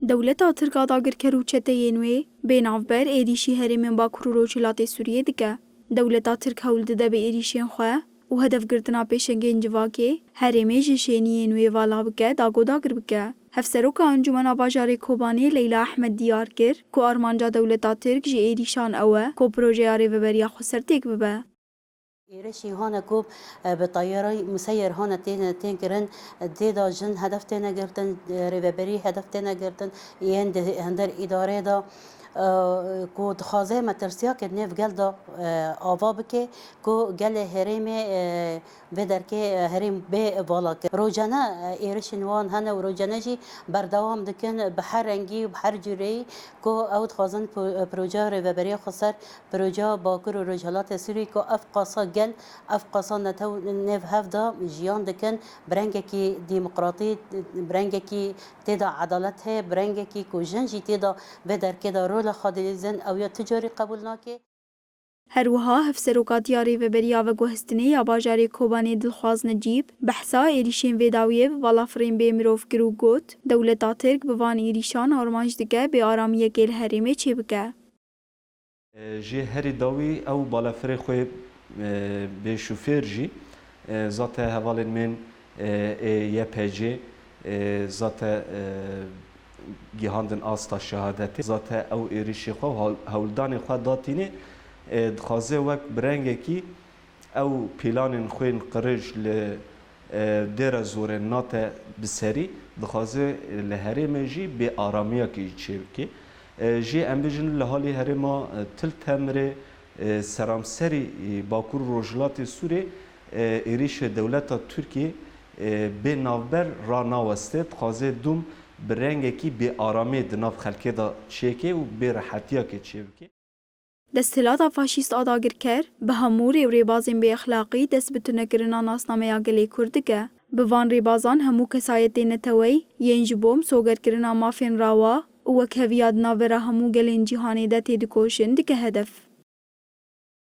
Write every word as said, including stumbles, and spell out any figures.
Dewleta Tirk a dagirker û çeteyên wê bê navber êrîşî herêmên Bakur û Rojhilatê Sûriyê dike. Dewleta Tirk hewl dide bi êrîşên xwe û hedefgirtina pêşengên civakê herêmê ji şêniyên wê vala bike, dagodagir bike. Hevseroka Encûmena Bajarê Kobanê Leyla Ehmed diyar kir ku armanca dewleta Tirk ji êrîşan ew e ku projeya rêveberiya xweser têk bibe. Êrişî hane ku, e, bi tayarê museyir hane tên, tên kirin, e, tê de jin hedef têne girtin, e, rêveberî hedef têne girtin, yên di hinder îdarê de, e, ku dixwaze metirsiyakê di nêv gel de, e, ava bike ku gelê herêmê, e, vê derkê, e, herêm bê vala kir. Rojane, e, êrişên wan hene û rojane jî berdewam dikin bi her rengî û bi her cûreyî ku ew dixwazin po-, e, projeya rêveberiya xweser Projeya Bakur û Rojhilatê Sûrî ku ev qasa gel, ev qasa netew nêv hev de jiyan dikin, bi rengekî demokratî, bi rengekî tê de edalet heye, bi rengekî ku jin jî tê de vê derkê de rola xwe dilîzin, ew ya tu carî qebûl nake. Her wiha Hevserokatiya Rêveberiya Veguhestinê ya Bajarê Kobanê Dilxwaz Necîb behsa êrîşên vê dawiyê bi balafirên bê mirov kir û got, dewleta Tirk bi van êrîşan armanc dike bêaramiyekê li herêmê çêbike. Jê herî dawî ew balafirê xwe bê şofêr jî zate hevalên min ê Y P G zate gihandin asta şehadetê. Zate ew êrişê xwe û hewl-, hewldanê xwe datînê dixwaze wek bi rengekî Ew pîlanên xwe yên qirêj li Dêra Zorê nate bi serî, dixwaze li herêmê jî bêaramiyekê çêbike. Jî em bêjin li halê herêma Til Temirê seramserî Bakur û Rojhilatê Sûrê êrîşê dewleta Tirkiyê bê navber ranaweste, dixwaze dûm bi rengekî bêaramiyê di nav xelkê de çêke û bêrehetiyekê çêbike. Desthilata faşîst a dagirker bi hemû rê û rêbazên bêexlaqî dest bi tunekirina nasnameya gelê Kurd dike. Bi van rêbazan hemû kesayetên neteweyî yên ji bo misogerkirina mafên rawa û wekheviya di navbera hemû gelên cîhanê de têdikoşin dike hedef.